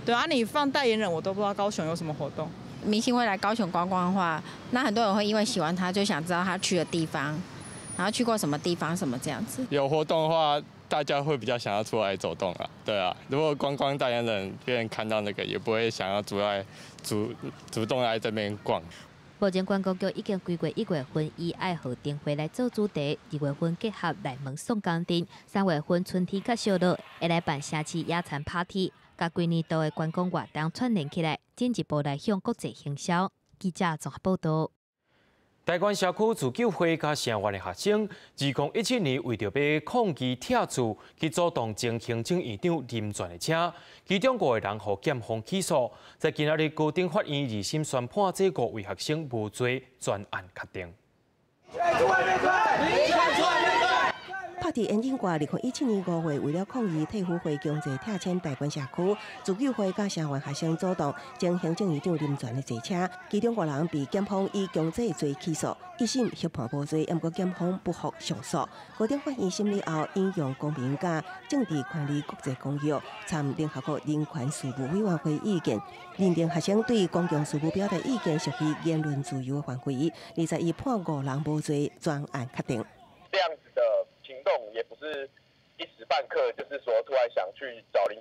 對啊，你放代言人，我都不知道高雄有什麼活動。明星會來高雄觀光的話，那很多人會因為喜歡他，就想知道他去的地方，然後去過什麼地方，什麼這樣子。有活動的話，大家會比較想要出來走動啊，對啊。如果觀光代言人，別人看到那個，也不會想要主動來這邊逛。目前觀光局已經規劃1月份以愛河燈會來做主題，2月份結合內門宋江陣，3月份春天較燒熱，會來辦城市野餐 party，共規年度的觀光活動串聯起來，進一步來向國際行銷。記者綜合報道。大觀社區自救會佮城苑的學生，2017年為著欲抗議拆厝，去阻擋前行政院長林全的車，其中五個人予檢方起訴。在今仔日高等法院二審宣判，這五位學生無罪，全案確定。拍佇煙頂掛，2017年5月，為了抗議退輔會強制拆遷大觀社區，自救會佮城苑學生阻擋前行政院長林全的坐車，其中五人被檢方以強制罪起訴，一審宣判無罪，毋過檢方不服上訴。高等法院審理後，引用公民佮政治權利國際公約，參聯合國人權事務委員會意見，認定學生對公共事務表達意見屬於言論自由的範圍，21判五人無罪，全案確定。這樣子的行動也不是一時半刻，就是說突然想去找林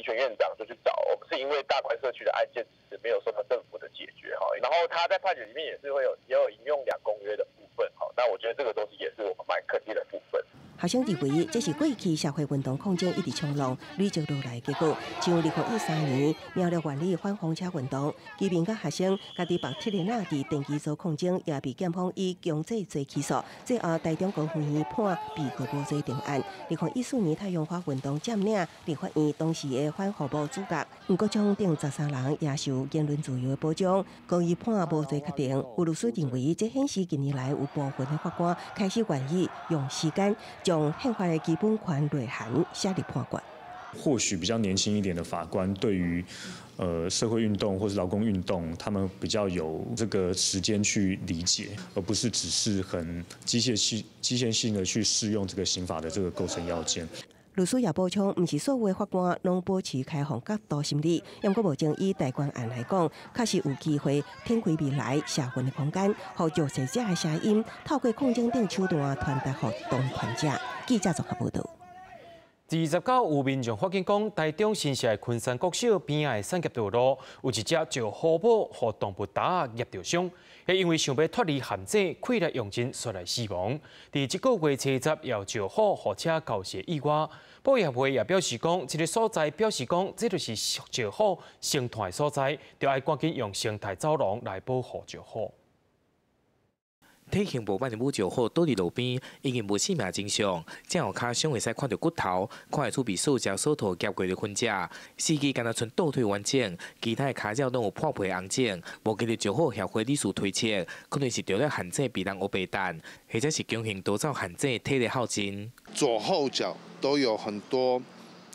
權院長就去找，我們是因為大觀社區的案件是沒有受到政府的解決哈，然後他在判決裡面也是會有也有引用兩公約的部分哈，那我覺得這個東西也是我們蠻肯定的部分。學生認為這是過去社會運動抗爭一直衝浪累積落來的結果。像2013年苗栗苑裡反風車運動，居民佮學生家己縛鐵鏈仔佇電機組抗爭，也被檢方以強制罪起訴。最後台中高法院判被告無罪定案。2014年太陽花運動佔領立法院當時的反服貿主角，毋過將等13人也受言論自由的保障，公伊判無罪確定。有律師認為，這顯示近年來有部分的法官開始願意用時間將憲法的基本權內涵寫入判決。或許比較年輕一點的法官，對於社會運動或是勞工運動，他們比較有這個時間去理解，而不是只是很機械性的去適用這個刑法的這個構成要件。律師也補充，毋是所有的法官攏保持開放角度心理，毋過目前以大觀案來講，確實有機會展開未來社運的空間，予弱勢者的聲音透過抗爭等手段傳達予當權者。記者綜合報導。29有民眾發現講，台中新社的昆山國小邊仔的產業道路有一隻石虎母予動物刀仔夾著傷，彼因為想欲脫離陷阱，氣力用盡，煞來死亡。佇這個月初十，有石虎予車交涉意外，保育協會也表示講，這个所在表示講，這就是石虎生態所在，著愛趕緊用生態走廊來保護石虎。體型無䆀的母石虎倒佇路邊，已經無性命徵象，正後跤傷會使看著骨頭，看會出被獸夾索頭夾過的痕跡，四肢敢若賰倒退完整，其他的跤爪攏有破皮紅腫。目擊的石虎協會理事推測，可能是著了陷阱被人烏白彈，或者是強行逃走陷阱，體力耗盡。左後腳都有很多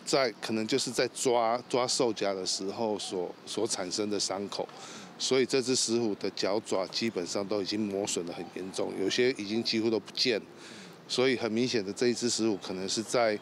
在，可能就是在抓獸夾的時候所產生的傷口。所以這隻石虎的腳爪基本上都已經磨損得很嚴重，有些已經幾乎都不見。所以很明顯的，這一隻石虎可能是在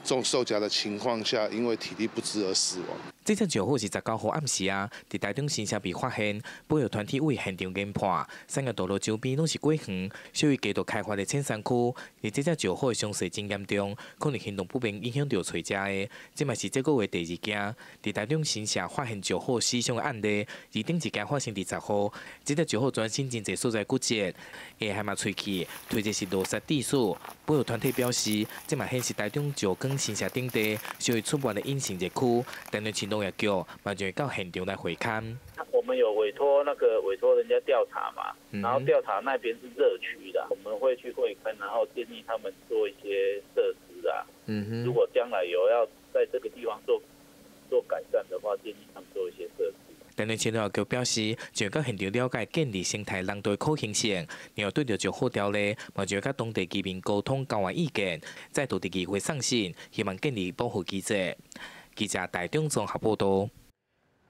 中獸夾的情況下，因為體力不支而死亡。這隻石虎是19號暗時啊，佇台中新社被發現，保育團體位現場研判，產業道路周邊攏是果園，屬於過度開發的淺山區。而這隻石虎的傷勢真嚴重，可能行動不便，影響著揣食的。這嘛是這個月第二件佇台中新社發現石虎死傷的案例。而頂一件發生佇10號，這隻石虎全身真濟所在骨折，下頜嘛喙齒，推測是路殺致死。保育團體表示，這嘛顯示台中石岡新社等地屬於出沒的隱性熱區，台中市農業局嘛就會到現場來會勘。我們有委託那個委託人家調查嘛，然後調查那邊是熱區的，我們會去會勘，然後建議他們做一些設施啊。如果將來有要在這個地方做改善的話，建議他們做一些設施。台中市農業局表示，將到現場了解建立生態廊道的可行性，然後對著石虎條例，嘛就會佮當地居民溝通交換意見，再度佇議會送審，希望建立保護機制。記者台中綜合報導。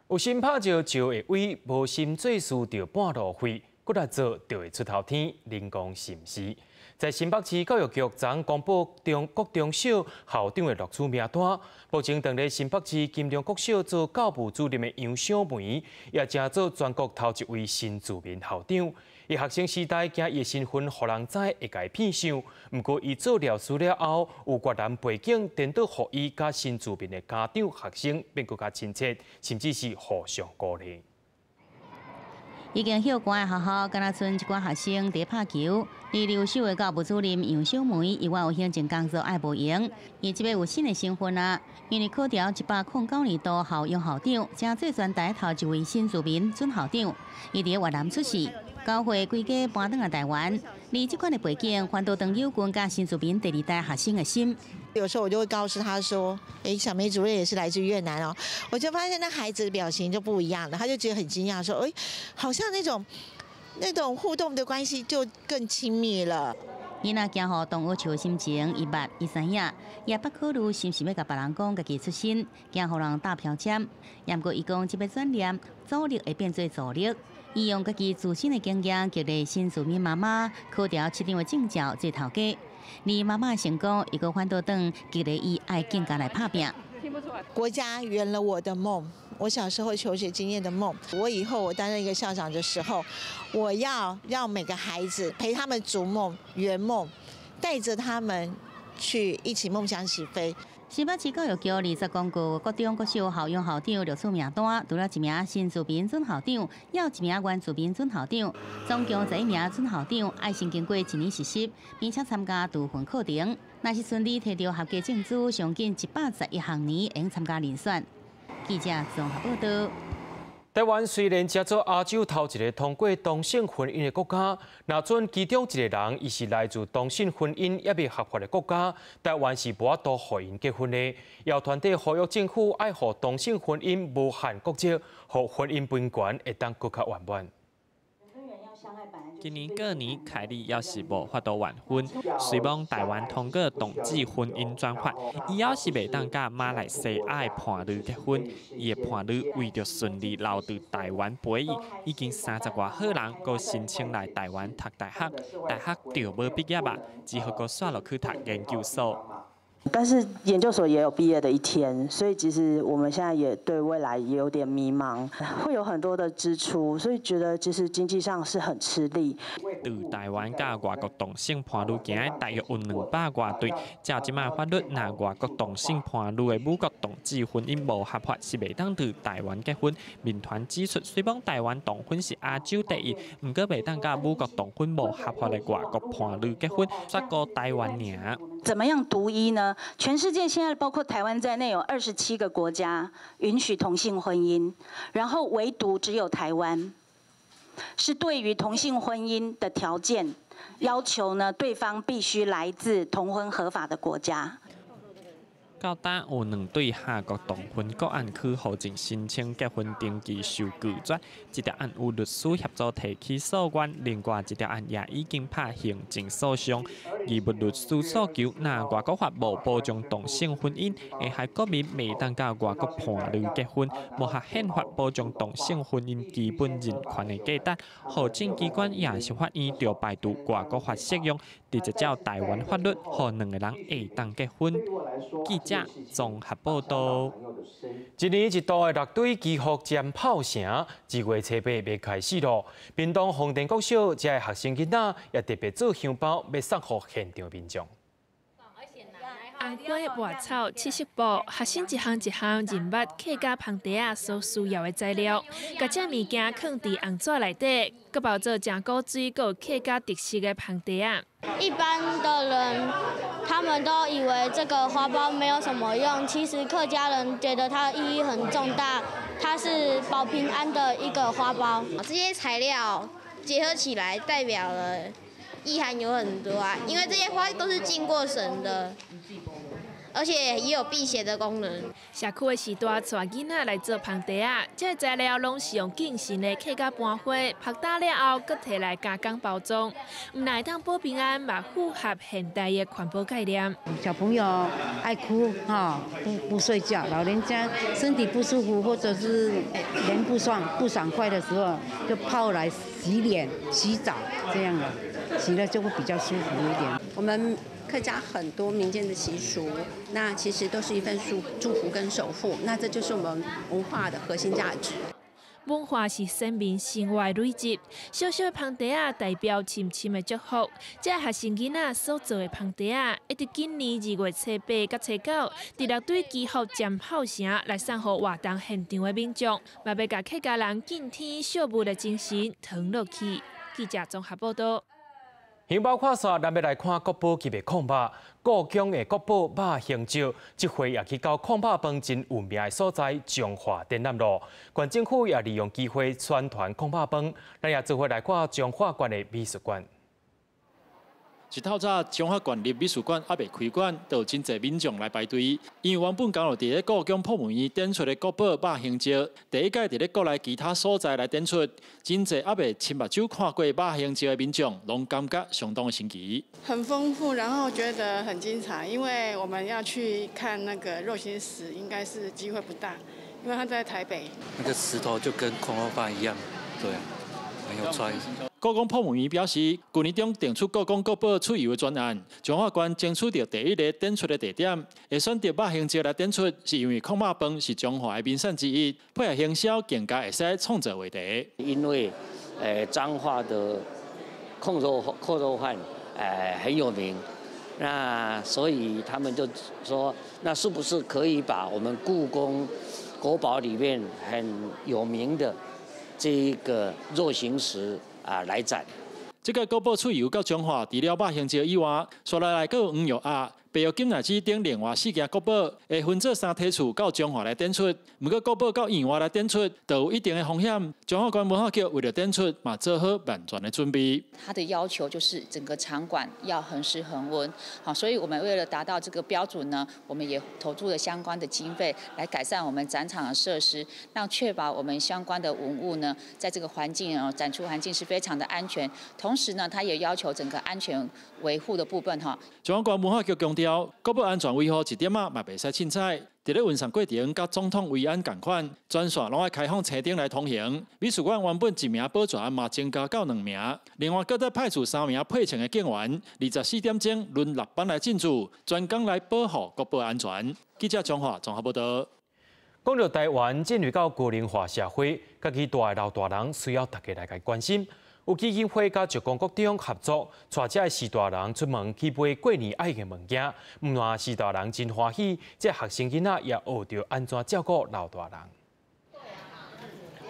有心拍石石會威，無心做事就半路廢，骨力做就會出頭天，恁講是毋是？在新北市教育局昨公布中國中小校長的錄取名單，目前佇咧新北市金龍國小做教務主任的楊小梅，也成做全國頭一位新住民校長。伊學生時代驚伊的身份予人知會共伊騙相，毋過伊做老師了後，有越南背景，顛倒予伊佮新住民的家長、學生變閣較親切，甚至是互相鼓勵。已經休館的學校，敢若賰一寡學生佇拍球。而留守的教務主任楊小梅，伊有行政工作愛無閒，伊這擺有新的身份啊，因為考著109年度校用校長，成做全台頭一位新住民準校長。伊佇越南出世，教會規家搬轉來台灣。而這款的背景，反倒陳友君佮新住民第二代學生的心。有時候我就會告訴他說：“欸，小梅主任也是來自越南哦。”我就發現那孩子的表情就不一樣了，他就覺得很驚訝，說：“欸，好像那種互動的關係就更親密了。” 囡仔驚予同學笑心情，伊捌伊知影，也捌考慮是毋是欲共別人講家己出身，驚予人貼標籤。毋過伊講，這欲轉念，阻力會變做助力。伊用家己自身的經驗，激勵新住民媽媽考著市長的證照做頭家。而媽媽的成功，伊閣反倒轉激勵伊愛更加來拍拚。國家圓了我的夢，我小時候求學經驗的夢。我以後我擔任一個校長的時候，我要讓每個孩子陪他們逐夢、圓夢，帶着他們去一起夢想起飛。新北市教育局20公告國中國小校長校長錄取名單，除了一名新住民準校長，猶有一名原住民準校長，總共11名準校長愛先經過一年實習，並且參加特訓課程。若是順利提著合格證書，上緊111學年會參加遴選。記者綜合報道。台灣雖然成做亞洲頭一个通過同性婚姻的國家，若准其中一个人伊是來自同性婚姻猶未合法的國家，台灣是無法度予𪜶結婚的。有團體呼籲政府愛予同性婚姻無限國籍，予婚姻平權會當閣較圓滿。今年過年，凱莉猶是無法度完婚。雖罔台灣通過同志婚姻專法，伊猶是袂當佮馬來西亞的伴侶結婚。伊的伴侶為著順利留佇台灣陪伊，已經三十外號人閣申請來台灣讀大學，大學就欲畢業啊，只好閣煞落去讀研究所。但是研究所也有畢業的一天，所以其實我們現在也對未來也有點迷茫，會有很多的支出，所以覺得其實經濟上是很吃力。對台灣佮外國同性伴侶行的大約有200外對，照這擺法律，若外國同性伴侶的母國同志婚姻無合法，是袂當佇台灣結婚。民團指出，雖罔台灣同婚是亞洲第一，毋過袂當佮母國同婚無合法的外國伴侶結婚，煞閣台灣爾。怎麼樣獨一呢？全世界現在包括台灣在內有27個國家允許同性婚姻，然後唯獨只有台灣是對於同性婚姻的條件要求呢，對方必須來自同婚合法的國家。到今有兩對跨國同婚個案去戶政申請結婚登記受拒絕，一條案有律師協助提起訴願，另外一條案也已經拍行政訴訟。義務律師訴求，若外國法無保障同性婚姻，會害國民袂當佮外國伴侶結婚，無合憲法保障同性婚姻基本人權的價值。戶政機關抑是法院，著排除外國法適用，直接照台灣法律，予兩个人會當結婚。記者綜合報道。一年一度的六堆祈福占炮城，2月初8欲開始囉。屏東豐田國小遮的學生囡仔也特別做香包，欲送予現場民眾。紅花、麥草、七色布，學生一項一項認捌客家芳袋仔所需要的材料，共這物件囥佇紅紙內底，閣包做誠古錐、閣有客家特色的芳袋仔。一般的人，他們都以為這個花包沒有什麼用，其實客家人覺得它的意義很重大，它是保平安的一個花包。這些材料結合起來，代表了意涵有很多啊，因為這些花都是敬過神的，而且也有辟邪的功能。社區的序大帶囡仔來做芳袋仔，這个材料攏是用敬神的客家盤花，曝焦了後，閣提來加工包裝，毋但會當保平安，嘛符合現代的環保概念。小朋友愛哭哈，不睡覺，老人家身體不舒服或者是臉不爽不爽快的時候，就泡來洗臉、洗澡這樣的，洗了就會比較舒服一點。我們客家很多民間的習俗，那其實都是一份祝福跟守護，那這就是我們文化的核心價值。文化是先民生活的累積，小小的芳袋仔代表深深的祝福。這學生囡仔所做的芳袋仔，會佇今年2月初8佮初9，佇六堆祈福占炮城來送予活動現場的民眾，嘛欲共客家人敬天惜物的精神傳落去。記者綜合報道。香包看煞，咱欲來看國寶級的炕肉。故宮的國寶肉形石，這回也去到炕肉飯真有名的所在彰化展覽路。縣政府也利用機會宣傳炕肉飯，咱也做伙來看彰化縣的美術館。一透早，彰化縣立美術館猶未開館，就有真濟民眾來排隊。因為原本剛落佇咧故宮博物院展出的國寶肉形石，第一擺佇咧國內其他所在來展出，真濟猶未親目睭看過肉形石的民眾，攏感覺相當的神奇。很豐富，然後覺得很精彩，因為我們要去看那個肉形石，應該是機會不大，因為它在台北。那個石頭就跟炕肉飯一樣，對，很有創意。故宮博物院表示，去年中定出故宮國寶出遊的專案，彰化縣爭取著第一个展出的地點，會選擇肉形石來展出，是因為炕肉飯是彰化的名產之一，配合行銷更加會使創造話題。因為，彰化的炕肉飯，很有名，那所以他們就說，那是不是可以把我們故宮國寶裡面很有名的這一個肉形石啊，來展。這個國寶出遊到彰化，除了肉形石以外，紲落來閣有黃玉鴨、白玉金乃子等另外四件國寶，會分做三梯次到彰化來展出。毋過國寶到院外來展出，就有一定的風險。彰化縣文化局為了展出，嘛做好萬全的準備。他的要求就是整個場館要恆濕恆溫，好，所以我們為了達到這個標準呢，我們也投注了相關的經費來改善我們展場的設施，讓確保我們相關的文物呢，在這個環境哦，展出環境是非常的安全。同時呢，他也要求整個安全維護的部分哈。彰化縣文化局強調，國寶安全維護一點仔嘛袂使凊彩。佇咧運送過程，佮總統維安仝款，全線攏愛開放車頂來通行。美術館原本一名保全嘛增加到兩名，另外閣再派出3名配槍的警員，24點鐘輪6班來進駐，專工來保護國寶安全。記者彰化綜合報道。講到台灣進入到高齡化社會，家己蹛的老大人需要大家來共關心。有基金會佮石岡國中合作，帶這个序大人出門去買過年愛的物件，毋但序大人真歡喜，這學生囡仔也學著按怎照顧老大人。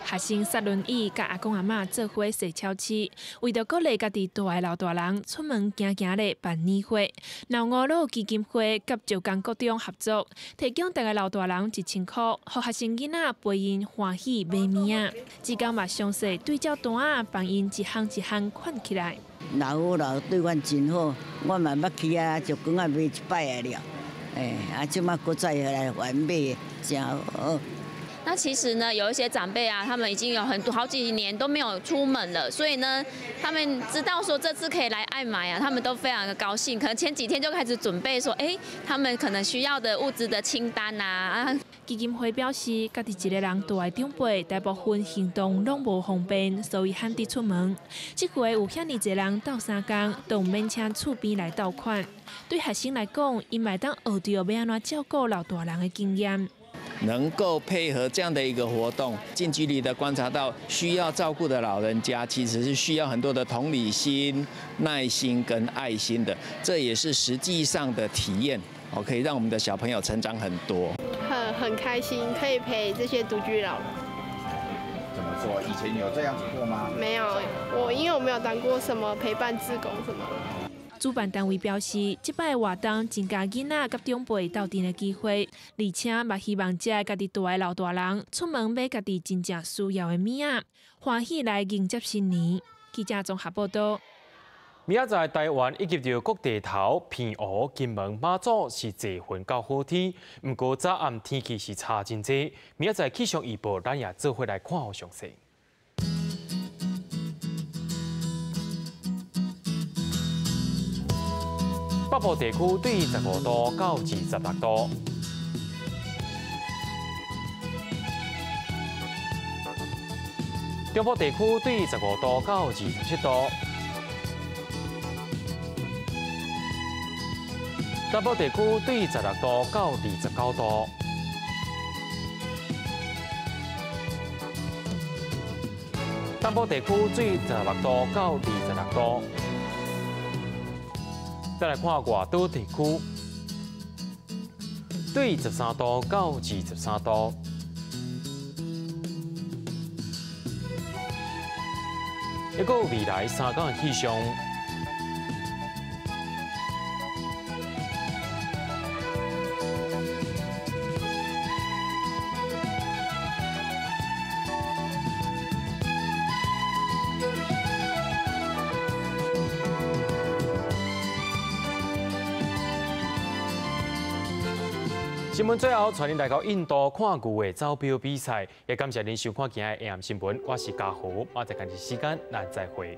學生坐輪椅，佮阿公阿嬤做伙踅超市，為著鼓勵家己蹛的老大人出門行行咧辦年貨。老吾老基金會佮石岡國中合作，提供逐个老大人1000箍，予學生囡仔陪𪜶歡喜買物仔。這工嘛詳細對照單仔，幫𪜶一項一項款起來。老吾老對阮真好，我嘛捌去啊，石岡啊買一擺啊了，啊，這馬閣再來還買，真好。那其實呢，有一些長輩啊，他們已經有很多好幾年都沒有出門了，所以呢，他們知道說這次可以來愛買啊，他們都非常的高興。可能前幾天就開始準備說，他們可能需要的物資的清單啊。基金會表示，家己一个人蹛的長輩，大部分行動攏無方便，所以罕得出門。這回有遐爾濟人鬥相共，都毋免請厝邊來鬥款。對學生來講，𪜶嘛會當學著欲按怎照顧老大人的經驗。能夠配合這樣的一個活動，近距離的觀察到需要照顧的老人家，其實是需要很多的同理心、耐心跟愛心的，這也是實際上的體驗，可以讓我們的小朋友成長很多。很開心，可以陪這些獨居老人。怎麼說？以前有這樣子過嗎？沒有，我因為我沒有當過什麼陪伴志工什麼。主辦單位表示，這擺活動增加囡仔佮長輩鬥陣的機會，而且嘛希望這个家己蹛的老大人出門買家己真正需要的物仔，歡喜來迎接新年。記者綜合報道。明仔載台灣以及著各地頭、澎湖、金門、馬祖是濟雲到好天，毋過早暗天氣是差真濟。明仔載氣象預報，咱也做伙來看好詳細。北部地區對15度到26度，中部地區對15度到27度，南部地區對16度到29度，東部地區對16度到26度。再來看外島地區，對13度到23度。一個未來3天的氣象，新聞最後，帶您來到印度看牛的走標比賽，也感謝您收看今日的 AM 新聞，我是嘉豪，明仔載仝時間，咱再會。